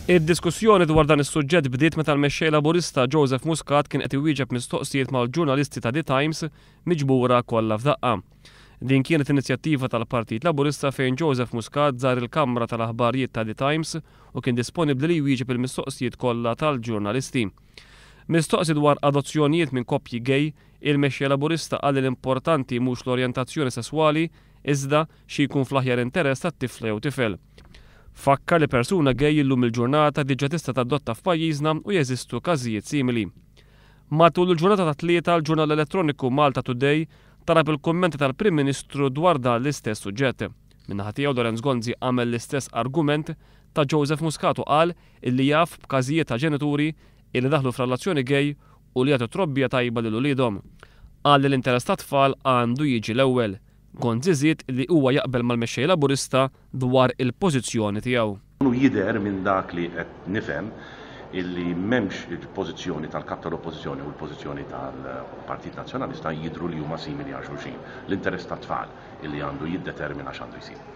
Id-diskussjoni dwar dan is-suġġett bdiet meta l-Mexxej Laburista Joseph Muscat kien qed iwieġeb mistoqsijiet mal-ġurnalisti ta' The Times miġbura kollha f'daqqa. Din kienet inizjattiva tal-Partit Laburista fejn Joseph Muscat żar il-kamra tal-aħbarijiet ta' The Times u kien disponibbli li jwieġeb il-mistoqsijiet kollha tal-ġurnalisti. Mistoqsi dwar adozzjonijiet minn koppji gay, il-Mexxej Laburista qal li l-importanti mhux l-orjentazzjoni sesswali iżda xi jkun fl-aħjar interess tat-tifla jew tifel. Fakkar li persuna gay illum il-ġurnata diġà tista' tadotta f'pajjiżna u jeżistu każijiet simili. Matul il-ġurnata tat-Tlieta l-ġurnal elettroniku Malta Today talab il-kummenti tal-Prim Ministru dwar dan l-istess suġġett. Min-naħa tiegħu Lorenz Gonzi għamel l-istess argument ta' Joseph Muscat u qal illi jaf b'każijiet ta' ġenituri illi daħlu f'relazzjoni gay u li jagħtu trobbija tajba lil uliedhom. Qal li l-interess tat-tfal għandu jiġi l-ewwel. Gonzi żied li huwa jaqbel mal-Mexxej Laburista dwar il-pożizzjoni tiegħu. U jidher minn dak li qed nifhem illi m'hemmx il-pożizzjoni tal-Kap tal-Oppożizzjoni u l-pożizzjoni tal-Partit Nazzjonalista jidhru li huma simili għal xulxin. L-interess tat-tfal illi għandu jiddetermina x'għandu jsir.